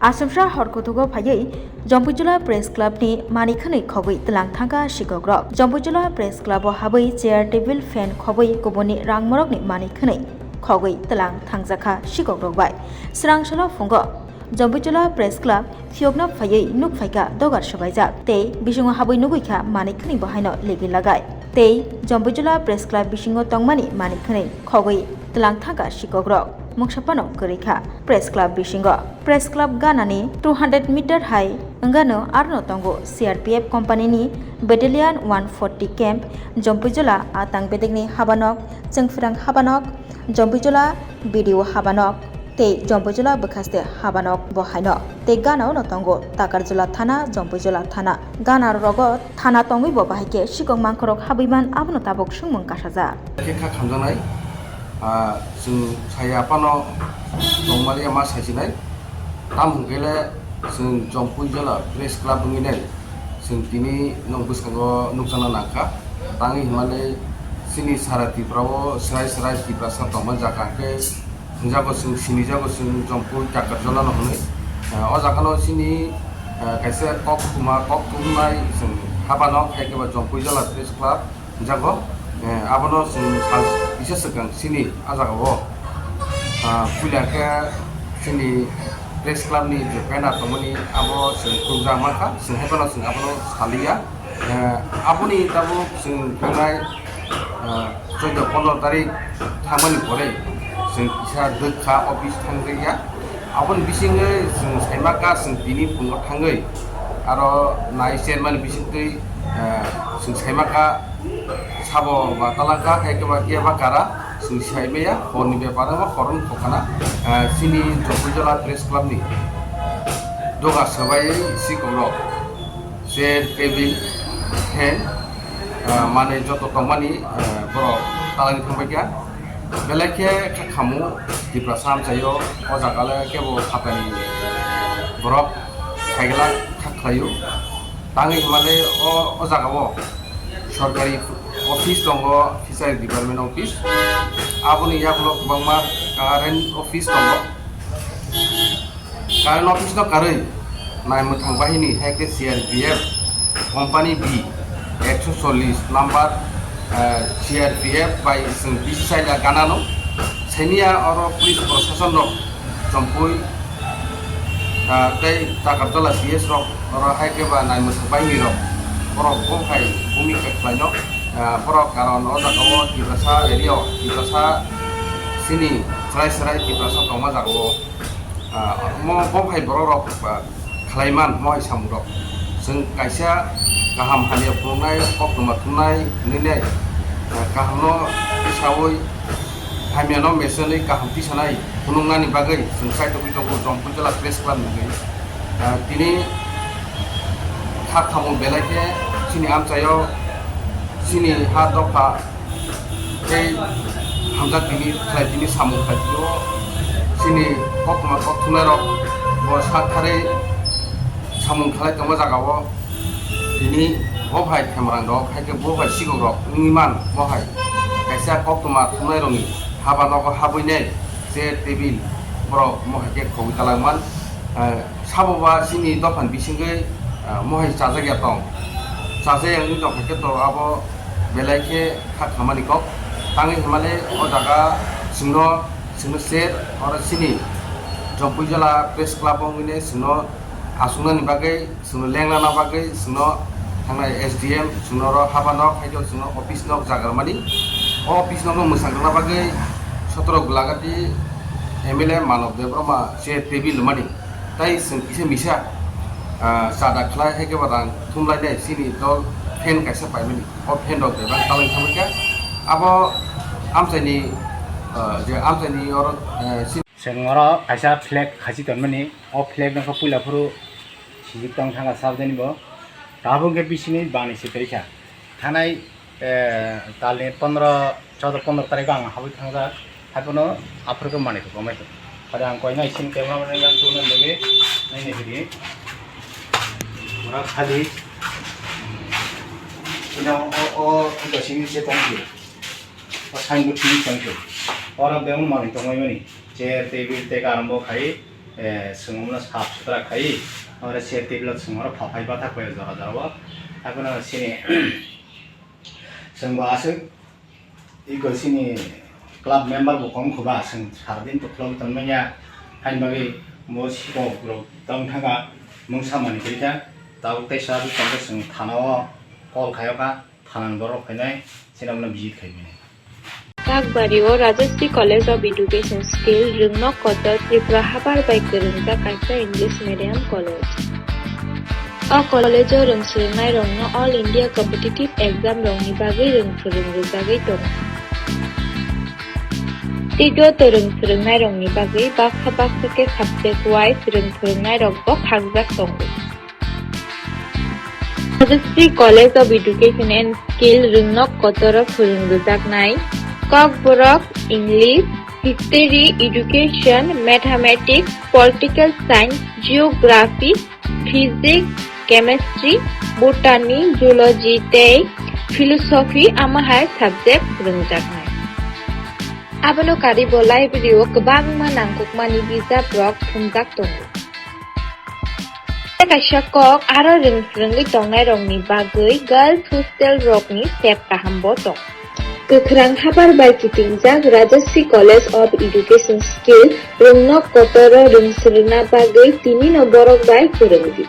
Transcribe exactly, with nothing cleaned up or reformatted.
Asomsa hor kuthugo phaiwi Jompuijola Press Club ni manwi khwnwi khogwi tlang thangkha sikok rok. Jompuijola Press Club o habwi chair, table, fan khobwi kubuni rangmorokni manwi khwnwi khogwi tlang thangjakha sikok rok bai. Swrang salo phungo Jompuijola Press Club phiyokna phaiwi nuk phaikha dogar swbaijak tei bisingo habwi nugwikha manwi khwnwi bo haino lebi lagai. Tei Jompuijola Press Club bisingo tongmani manwi khwnwi khogwi tlang thangkha sikok rok. Mungsa phano kwrwi kha Press Club bisingo. Press Club ganani two hundred meter hai wngano arno tongo C R P F company ni Battalion one forty camp, Jompuijola, a tang bedekni habanok, Chwngphrang habanok, Jompuijola B D O habanok tei Jompuijola bwkhaste habanok bo haino. Tei gana ono tongo Takarjola thana, Jompuijola thana. Gana rogo thana tongwi bo bahai khe sikok mangkhorok habwi man, abono tabuk swngmung kasajak. Khe kha khamjaknai, ah, chwng saya phano tongmani ma saisinai. Tamo hwnkhe le chwng Jompuijola Press Club wngwi nai. Chwng tini nwng bwskango nukjakna nangkha. Tangwi hwnmale chini sara Tripura o swrai swrai Tiprasa tongma jaga hwnkhe hwnjago chwng sinijago chwng Jompui Takarjola no hwnwi. Eh, o jaga no chini, eh, kaisa kok thuma, kok thumnai chwng habano hai khe ba Jompuijola Press Club. Jago, eh, abono chwng sal kisa swkang chini a jagao, ah, puila khe chini press club ni je banner tongmani abo chwng khulumjak mankha, chwng hai phano chwng abono saliya. Eh, aboni tabuk chwng thangnai, ah, chwddo pondro tarik thangmani pore chwng kisa dwkha office thangjakya. Aboni bisingwi chwng saima kha, chwng tini phungo thangwi aro nai chairman bisingtwi, eh, chwng saima kha, sabo ba talangkha, hai khe ba kiya ba kara, chwng sai maya, horni bepar wngma hor wng thokana, eh, chini Jompuijola Press Club ni doga swbai sikok rok, chair, table, fan, eh, manwi joto tongmani, eh, borok talangwi thangbai kha. Belai khe kha khamu Tiprasa amchaio, o jaga le kebo phatani borok phaigla kha khlaio. Tangwi hwnmale o, o jagao sorkari office tongo, Fishery Department office. Aboni yagulo kwbangma current office tongo. Current office no karwi nai mwthang bahini hai khe C R P F company B ekso chollish number, eh, C R P F bai chwng bisi saila ganano. Saimia oro police prosason rok Jompui, ah, tei Takarjola P S rok oro hai khe ba nai mwthang bahini rok borok bo hai bhumika khlaino, ah, borok karon o jaga o Tiprasa area o Tiprasa chini chwrai chwrai Tiprasa tongma jaga o. Ah, omo bo hai borok rok, ah, khlai man mo hai samung rok. Chwng kaisa kaham hamya phunuknai, koktwma thumnai hinwi nai, ah, kaham no saui hamya no mesenwi kaham tisanai phunuknani bagwi chwng kaitogwi tongo Jompuijola Press Club ni bagwi. Ah, tini kha khamung belai khe chini amchaio chini ha dopha tei hamjak tini khlai tini samung khlai tini o chini koktwma kok thumnai rok bo sak tharwi samung khlai tongma jaga o tini bo hai themrang rok hai khe bo hai sikok rok wngwi man bo hai kaisa koktwma thumnai rokni haba nogo habwi nai chair table borok mo hai khe khogwi talangman. Sabo ba chini dophani bisingwi, ah, mohai chajakya tong. Chajakya wngwi tong khe to abo belai khe kha khamani kok. Tangwi hwnmale o jaga chwngno, chwngno ser oro chini Jompuijola Press Club o wngwi chwngno achuknani bagwi, chwngno lenglana bagwi, chwngno thangnai S D M, chwngno oro haba nok, hai khe chwngno office nok jaga rwmani. O office nokno mwchang rwna bagwi sotoro Golagati M L A Manob Debbarma chair table rwmani. Tai chwng kisa misa, ah, chada khlai hai khe ba rang thumlainai chini dol fan kaisa paimani. O fan rok bebak talai thangwi kha. Abo amchaini, ah, je amchaini oro, eh, chini Chwng oro kaisa flag khasi tonmani. O flag no khe puila phuru sijik tong thangkha sabjani bo. Tabuk khe bisingni bani se twi kha. Thanai, eh, talni pondro, choudo pondro tarikh o ang habwi thangjak. Haiphano aphuru khe manwi khe bomai khe. Pada ang koinai sini camera man yang tuna lagi. Nai nai hiri. Ora khali. Ina o, o, o, sini se tong khe. O sign board sini tong khe. Ora bemon manwi tongmai mani. Chair, table, tei karam bo khai. Eh, chwng omono sap sutra khai, ore se table o chwng oro pha phai bathak bai jora jora o. Abono chini chwng bo aswk iko chini club member bo kom kho ba, chwng sara din to club tong manya, hain bagwi bo sikok rok tong thanga mungsa mani kri kha, tabuk tei sa tong khe chwng thana o call khayo kha. Thanani borok phainai, chini abono visit khai mani. Kakbari o Rajashree College of Education skill rwngnok kotor Tripura habar bai kwrwngjak kaisa English medium college. O college o rwng swrwngnai rokno All India competitive exam rokni bagwi rwng phwrwng rwjagwi tongo. Tei joto rwng swrwngnai rokni bagwi baksa baksa khe subject wise rwng phwrwngnai rokbo khakjak tongo. Rajashree College of Education and Skill rwngnok kotoro phwrwng rwjaknai Kokborok, English, History, Education, Mathematics, Political Science, Geography, Physics, Chemistry, Botany, Zoology tei Philosophy, amo hai subject phwrwngjaknai. Abono karwi bo library o kwbangma nangkukmani bijap rok thumjak tongo. Tei kaisa kok, aro rwng swrwngwi tongnai rokni bagwi girls hostel rokni sep kaham bo tong. Kwkhrang habar bai kitingjak Rajashree College of Education skill rwngnok kotoro rwng swrwngna bagwi tini no borok bai kwrwng di.